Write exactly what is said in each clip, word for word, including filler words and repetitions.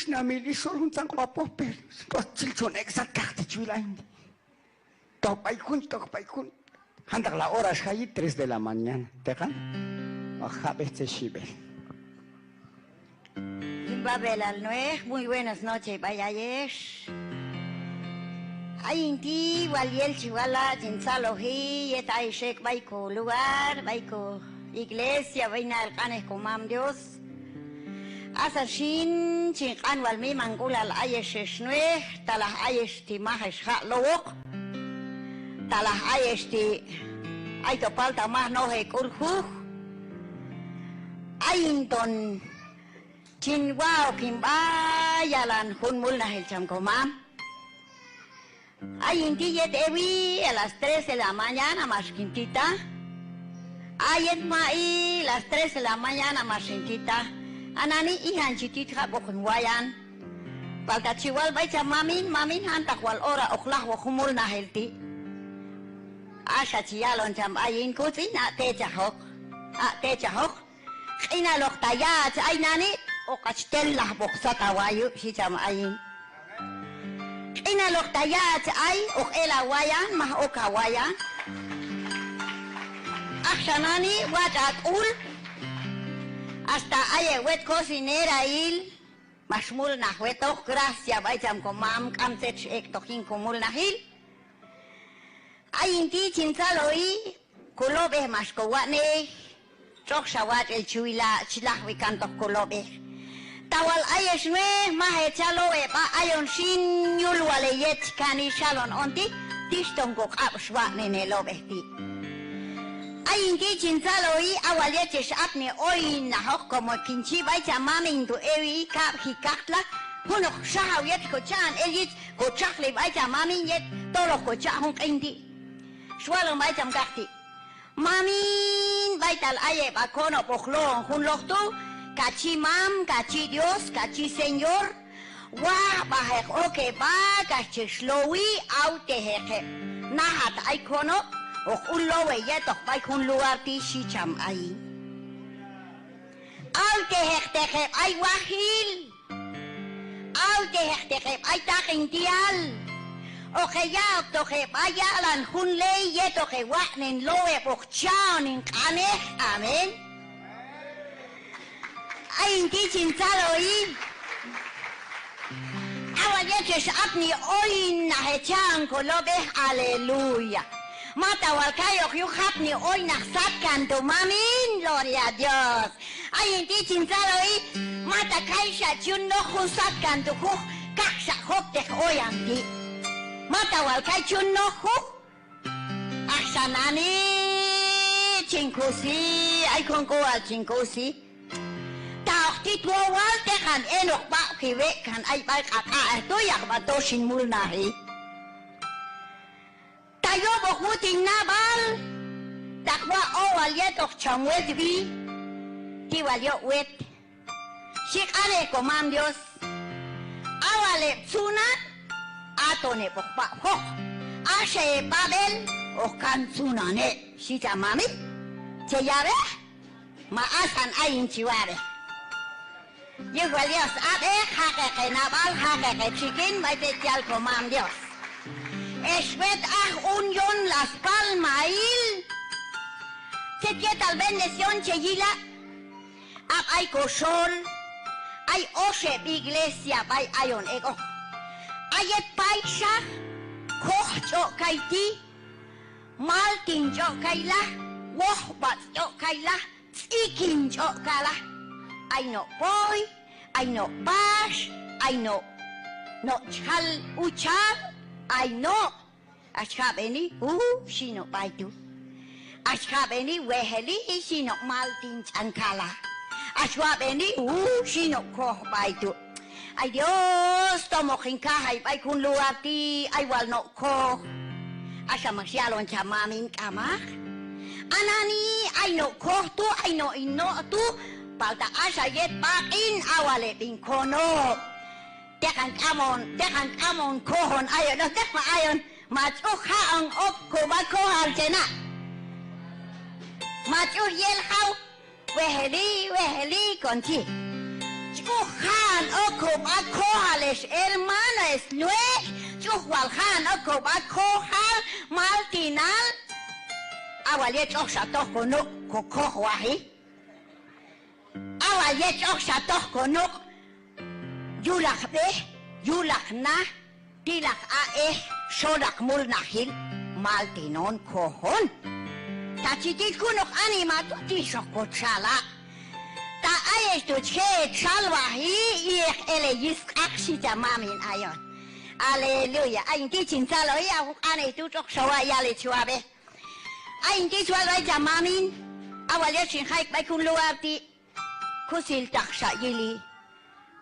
xnamil ix xol juntzan q'opoj, pero tx'otx' chil chon ek' sat kaqti' chi wil ayin ti'. Toj b'ay jun, toj b'ay jun. Jantaq la hora xjayi, tres de la mañana. Teqan, hoq jab'ej tzet xib'el. Yin b'ab'elal nuej, muy buenas noches b'ay ayex. Ayin ti' wal yel chi wala' chin tzaloji yet ayex ek' b'ay ko lugar, b'ay ko iglesia, b'ay nahil q'anej ko Mam Dios. Asan xin chin q'an wal mimank'ulal ayex ex nuej, talaj ayex ti' maj ex jaq' lowoq, talaj ayex ti' ayto palta maj noj hek'ul juj. Ayin ton chin wa' ok hin b'a yalan jun mulnajil cham ko Mam. Ayin ti' yet ewi a las tres de la mañana max kin tita. A yet ma'i las tres de la mañana max hin tita. A nani' ijan chi tit jab'oq hin wayan. Palta chi wal b'ay cham mamin, mamin, jantaq wal hora hoq lajwoq jun mulnajil ti'. Axa chi yalon cham ayin: kutz'in, a' techajoq, a' techajoq. Q'inaloq ta ya' hach ay nani', hoq hach tellajb'oq sat ha wayu', xhi cham ayin. Q'inaloq ta ya' hach ay, hoq el ha wayan, maj ok ha wayan. Axa nani', watx' ha k'ul. Hasta ay heb' wet cocinerail max mulnaj wetoq, gracia b'ay cham ko Mam, k'am tzet x'ek'toq yin ko mulnajil. Ayin ti' chin tzaloji, ko lob'ej max ko watx'nej, tx'oqxa watx'il chi wila', chi lajwi kantoq ko lob'ej. Ta wal ayex nuej maj hecha' low heb'a, ayon xin yul wal heyet chi kani xalon on ti', tixton ko q'ab' xwatx'nen helob'ej ti'. Ayin ti' chin tzaloji, a wal yet chex apni oyinajoq, como kin chi b'ay cham mamin tu' ewi kab'ji kaqtla, junoq xajaw yet ko cha'an el yich ko txajli b'ay cham mamin yet tol hoq ko cha' jun q'in ti'. Xwalon b'ay cham kaqti': Mamin, b'aytal ay heb'a konob' hoq lo'on jun loj tu', ka chi Mam, ka chi Dios, ka chi Señor, wajb'ajeq ok heb'a kax chex lowi, awtejeq heb' najat ay konob' hoq ul low heyetoq b'ay jun lugar ti', xhi cham ayin. Awtejeqteq heb' ay wajil. Awtejeqteq heb' ay taqinti'al. Hoq heya'oktoq heb' ay yalan jun ley yet hoq hewatx'nen low heb' hoq cha'on hin q'anej. Amén. Ayin ti' chin tzaloji. A wal yet chex apni oynaj hecha'on ko lob'ej, aleluya. Mata wal kay hoq yuj japni oynaj satkan tu' mamin, gloria a Dios. Ayin ti' chin tzaloji, mata kayxa chi yun noj jun satkan tu' juj, kaqxa jokteq oyan ti'. Mata wal kay chi yun noj juj. Axa nani' chin kusi, ay jun k'ual chin kusi. Ta hoq tit wowal teqan enoq b'ab'ji wek'kan ay b'ay q'aq'a'ej tu' yaqb'an tox hin mulnaji. Ta yob' hoq wut hin nab'al, taq wa' owal yetoq cham wetb'i, ti wal yob' wet, xhi q'anej ko Mam Dios. A wal heb' tzunan, haton heb' hoq b'ab'joq. Axa heb' b'ab'el, hoq kan tzunan heb', xhi cham mamin. Che yab'ej, ma asan ayin chi wab'ej. Yuj wal Dios ab'ej, jaqeq henab'al, jaqeq hetxikin b'ay tzet chi yal ko Mam Dios. Ex wet aj Unión Las Palmail, tzet yetal bendición che yila'. A b'ay ko xol ay oxeb' iglesia b'ay ayon ek'oq. A yet payxa, koj ch'oq' kayti', maltin ch'oq' kayla, woj b'atz' ch'oq' kayla, tz'ikin ch'oq' kala. Ay no' poy, ay no' pax, ay no', no' chjal uchal, ay no'. Ax jab'eni, u, xhi no' b'ay tu'. Ax jab'eni, wejeli, xhi no' maltin ch'an kala. Ax wab'eni, u, xhi no' koj b'ay tu'. Ay Dios, tom hoq hin kajay b'ay jun lugar ti', ay wal no' koj. Axa max yalon cham mamin k'amaq. A nani' ay no' koj tu', ay no' hin no' tu', palta axa yet b'aq'in a wal heb' hin konob'. Teqan k'am on, teqan k'am on koj on ayon, no, teq ma ayon, ma ch'uj ja'on ok ko b'a kojal che na'. Ma ch'uj yel jaw, wejeli, wejeli kon chi. Ch'uj ja'on ok ko Kob'a kojal ex hermano, ex nuej, ch'uj wal ja'on ok kob'a kojal, mal tinal. A wal yet tx'oqxa toj konuq' kokojwaji. A wal yet tx'oqxa toj konuq', yulaq b'e, yulaq na, tilaq a'ej, xolaq mulnajil, mal tin on kojon. Ta chi tit junoq anima tu', tixoq kotxala'. Ta ayex tu' chi je' txalwaji, ieq el heyisq'aq, xhi cham mamin ayon. Aleluya. Ayin ti' chin tzaloji, a jun q'anej tu' tx'oqxa wal yal hech wab'ej. Ayin ti' chi wal b'ay cham mamin, a wal yet xin jay b'ay jun lugar ti', kusiltaqxa yili,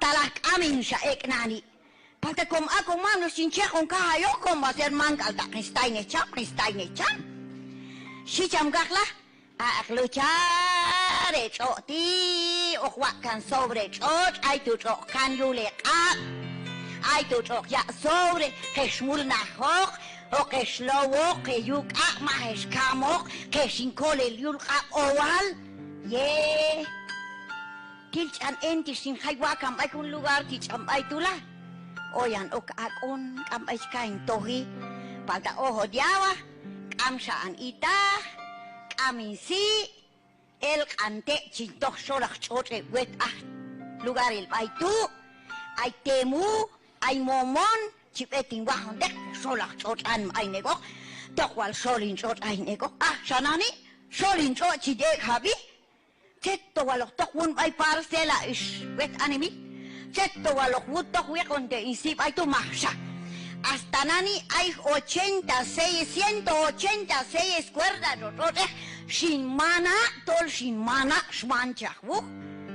talaj k'aminxa ek' nani'. Palta como a komam no' xin chejon kajayoq, como va a ser man k'al ta' kin staynej cham, kin staynej cham, xhi cham kaqlaj. Aq' luchar he tx'oq' ti', hoq waq' kan sobre tx'otx', ay tu' tx'oq' kan yul he q'ab', ay tu' tx'oq' yaq' sobre, hex mulnajoq, hoq hex lowoq, heyuk'a', maj hex kamoq, hex hin kolel yul q'ab' owal. Ye, til ch'an en ti' xin jay wa'kan b'ay jun lugar ti' ch'an b'ay tu' la. Oyan ok ak'un, k'am b'ay chi kay hin toji. Palta ojo diawa, k'amxa an itaj, k'am hin si', elq'an te' chin toj xolaq tx'otx' heb' wet aj lugaril b'ay tu', ay Temu, ay Momon, chi b'et hin wajonteq, xolaq tx'otx' anima ayin ek'oq, toq wal xol hin tx'otx' ayin ek'oq, axa nani', xol hin tx'otx' chin ek'jab'i, tzet to wal hoq toq wun b'ay parcela ix wet anima, tzet to wal hoq wun toq wiqon te' hin si' b'ay tu', majxa. Hasta nani' ay ochenta y seis, ciento ochenta y seis cuerda tx'otx'ej xin mana', tol xin mana', xmanchaj wuj,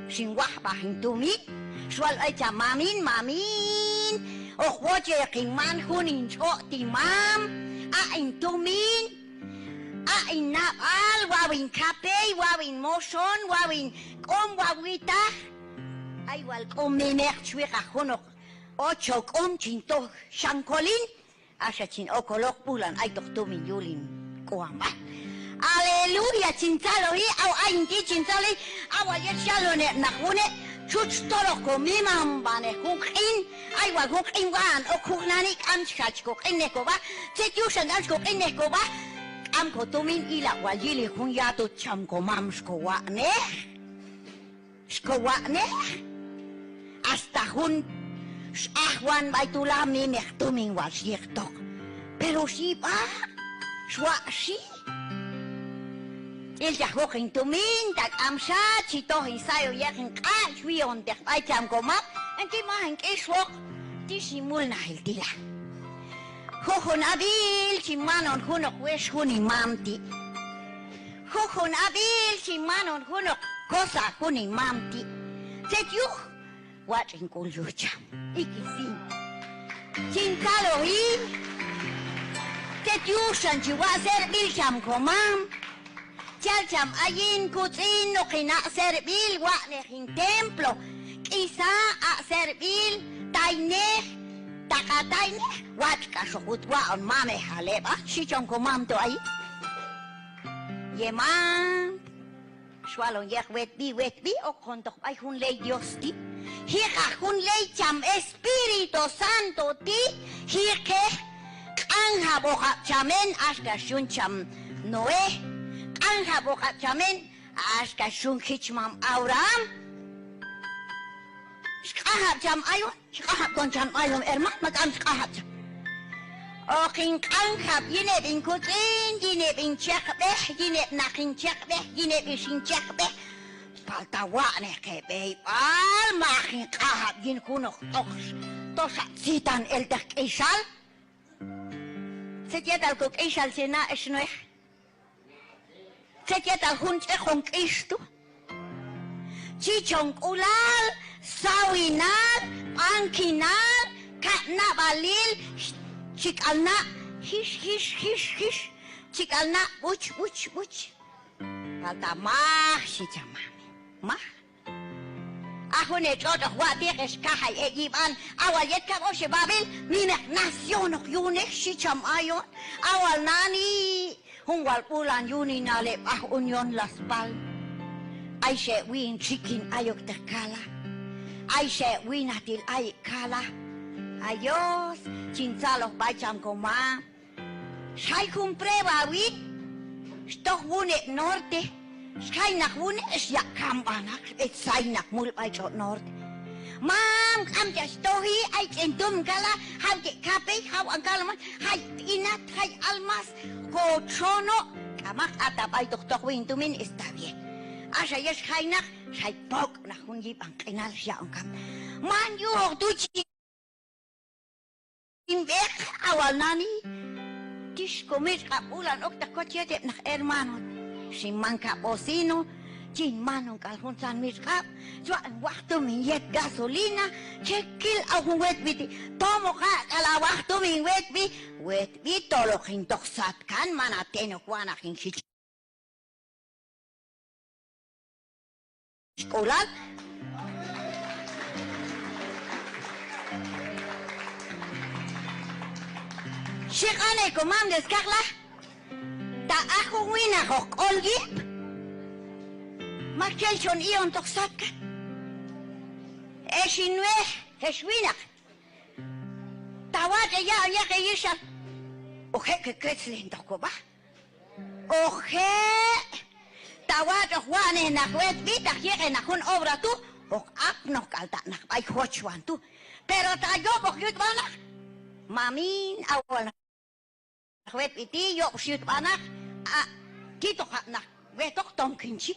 xin wajb'aj hin tumin, xwal b'ay cham mamin, mamin, hoq wochej hin man jun hin tx'otx' ti' mam, a' hin tumin, a' hin nab'al, waw hin kapey, waw hin moxon, waw hin k'um, waw witaj. Ay wal k'um mimeq chi wiqaj junoq ocho k'um chin toj xan kolin, axa chin okoloq b'ulan aytoq tumin yul hin k'uanb'al. Aleluya, chin tzaloji, aw ayin ti' chin tzaloji, a wal yet xyalon heb' naq wune', txutx toloq komimamb'anej jun q'in, ay wal jun q'in wa'an ok juj nani', k'am chi jach koq'innej kob'a, tzet yuxan k'am chi koq'innej kob'a, k'am kotumin, ila' wal yili jun yatut cham komam xkowa'nej. Xkowa'nej, hasta jun x'ajwan b'ay tu' la, mimeq tumin wal xyiqtoq. Pero xi b'a, xwaq'xi. Ilchaj juq hin tumin, ta k'amxa, chi toj hin sayon yet hin q'a', xwi'onteq b'ay cham komam, en ti' maj hin k'ixwoq, ti' xin mulnajil ti' la. Jujun ab'il chi manon junoq wex jun hin mam ti'. Jujun ab'il chi manon junoq cosa jun hin mam ti'. Tzet yuj? Watx' hin k'ul yuj cham. Ikis hin. Chin tzaloji, tzet yuxan chi waq' servil cham komam. Chal cham ayin kutz'in, hoq hin aq' servil, wa'nej hin templo. K'isa, aq' servil, taynej, taqa taynej, watx' k'ax hoq wut waq'on mamejal heb'a, xhi cham komam tu' ayin. Yemam, xwalon yet wetb'i, wetb'i, hoqon toq b'ay jun ley Dios ti'. Jiqaj jun ley cham Espíritu Santo ti', jiqej, q'anjab'oqab' cham en, axka xyun cham Noé, q'anjab'oqab' cham en, axka xyun jichmam Abraham. Xq'anjab' cham ayon, xq'anjab' kon cham ayon, hermano, ma k'am xq'anjab' cham. Hoq hin q'anjab' yin heb' hin kutz'in, yin heb' hin cheqb'ej, yin heb' naq hin cheqb'ej, yin heb' ix hin cheqb'ej. Palta wa'nej heb'eyb'al, maj hin q'anjab' yin junoq toxa tzitan elteq k'ixal. Tzet yetal kok'ixal chi na' ex nuej? Tzet yetal jun ch'ekon k'ix tu'? Chichonk'ulal, sawinal, b'ankinal, kab' nab'alil, chi k'al na' jix, jix, jix, jix, chi k'al na' b'uch, b'uch, b'uch. Palta maj, xhi cham mamin, maj. A jun he tx'otx' hoq waq' ti'ej ex kajay ek' yib'an, a wal yet kab' oxeb'ab'il, mimeq nación hoq yunej, xhi cham ayon. A wal nani', jun wal b'ulan yuninal heb' aj Unión Las Palmas, ay xewi' hin txikin ayokteq kala. Ay xe winaq ti' ay ek' kala. Ay Dios, chin tzaloj b'ay cham komam. Xjay jun prueba wi, xtoj wune' heb' norte, xjay naq wune', xyaq' kamb'a naq, xb'et say naq mul b'ay tx'otx' norte. Mam, k'am chach toji, ay ch'en tumin kala, jaw ke' kapej, jaw an kala, mam, jay t'inat, jay almas, kotxono', k'amaq, ata b'ay toq toj win tumin, está bien. Axa yet xjay naq, xjay pok' naq jun yib'an q'inal, xyaq'on kamb'a. Man yujoq tu' chi Chin b'eq, a wal nani, tix komitx'q'ab' b'ulan oktaq koch yet heb' naq hermano. Xin man ka bocino, chin manon k'al juntzan mitx'q'ab', chwaq' waj tumin yet gasolina, che kil a jun wetb'i ti', tom hoq aq'k'al a waj tumin wetb'i, wetb'i tol hoq hin toj satkan, man a ten ok wa'naq hin jich k'ulal. Xhi q'anej komam Dios kaqlaj, ta a jun winaq hoq k'ol yip, maktxel chon i'ontoq satkan. Ex hin wej, ex winaq, ta watx' heyaq'on yet heyixan, hoq je' ketzlentoq kob'a. Hoq je', ta watx' hoq wa'nej naq wetb'i, ta hoq yiqej naq jun obra tu', hoq apnoq k'al ta' naq b'ay jochwan tu'. Pero ta yob' hoq yut b'a naq, mamin, a wal naq wetb'i ti' yob' xyut b'a naq, a, titoqab' naq wetoq, tom kin chi.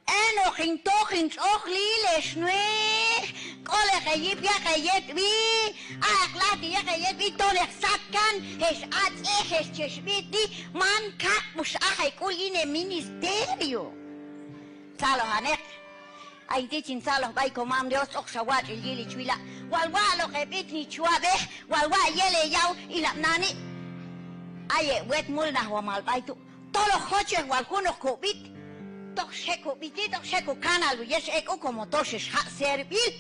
Enoq hin toj hin tx'oqlil ex nuej, k'olej heyip, yaqej heyetb'i, aq'laj ti' yaqej heyetb'i, tonej satkan, ex ach'ej, ex chex b'itni, man kaq'b'ox aj hek'ul yin he ministerio. Tzalojaneq. Ayin ti' chin tzaloj b'ay komam Dios, tx'oqxa watx'il yili chwila'. Wal wa'loq heb'itni chwab'ej, wal waq' yel heyaw, ilab' nani. Ay heb' wet mulnajwomal b'ay tu'. Tol hoq jochej wal junoq kob'it. Toq xe kob'iti, toq xe kokanal yet xek'u, como tox ex jaq' servil.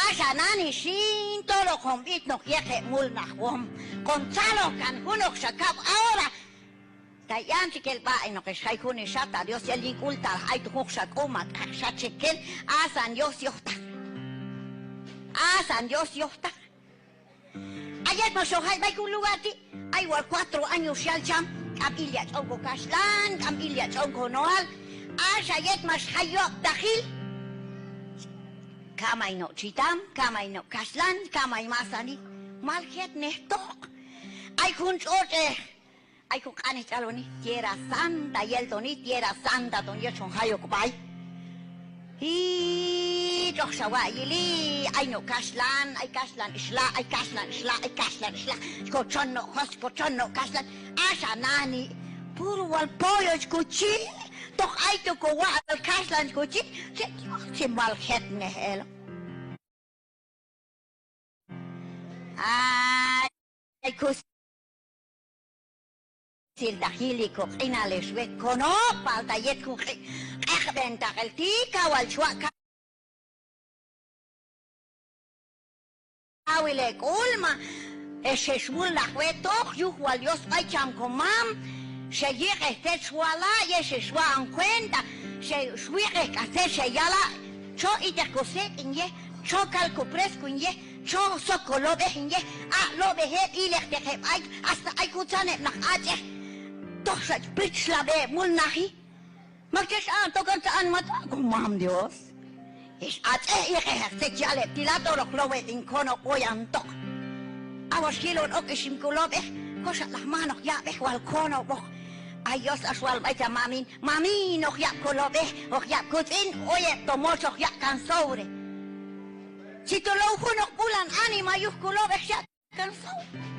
Axa nani xin, tol hoqon b'itnoq yet heb' mulnajwom. Kon tzaloj kan junoqxa kab' ahora. Ta yan chi kel b'aq'inoq ex jay junelxa, ta Dios yel yin k'ul, ta ayto junoqxa k'u, ma k'ajxa chi kel, asan Dios yojtaq. Asan Dios yojtaq. A yet max hoq jay b'ay jun lugar ti', ay wal cuatro años xyal cham, k'am ilya' tx'on kokaxhlan, k'am ilya' tx'on konoal. Axa yet max jay yob'taqil, kamay no' txitam, kamay no' kaxhlan, kamay masanil. Mal jetnejtoq. Ay jun tx'otx'ej, ay jun q'anej ch'aloni, Tierra Santa yel toni, Tierra Santa ton yet xon jay ok b'ay. Hi, tx'oqxa waq' yili, ay no' kaxhlan, ay kaxhlan ix la', ay kaxhlan ix la', ay kaxhlan ix la', kotxon no' jos, kotxon no' kaxhlan. Axa nani, puro wal pollo chi kochi, toq ayto kowaq'al kaxhlan chi kochi, che Dios chi mal jetnej elo. Ay, ay kusiltaq yili koq'inal ex wet konob', palta yet jun q'i-, q'eqb'entaqil ti', kaw wal chi waq' ka-, kawil hek'ul, ma ex, ex mulnaj wetoq, yuj wal Dios b'ay cham komam, xeyiqej tzet xwala', yet xex wa'on cuenta, xex wiqej k'al tzet xeyala', txo iteq kosek'in ye, txo kal kopreskuin ye, txo sok kolob'ejin ye, a' lob'ej heb', ilejteq heb' ay, hasta ay juntzan heb' naq ach'ej, toqxa chi pitxlab'e heb' mulnaji. Mak chex a'an tokan tzet anima ta komam Dios. Ex ach'ej, iqej tzet chi yal heb' ti' la, tol hoq lob'ej hin konob' oyantoq. A wal xjilon ok ixim kolob'ej, koxalaj man hoq yab'ej wal konob'oq. Ay Dios, ax wal b'ay cham mamin, mamin, hoq yab' kolob'ej, hoq yab' kutz'in, oyeb'to moch hoq yaq' kan sobre. Chi tolow junoq b'ulan anima yuj kolob'ej xyaq' kan sobre.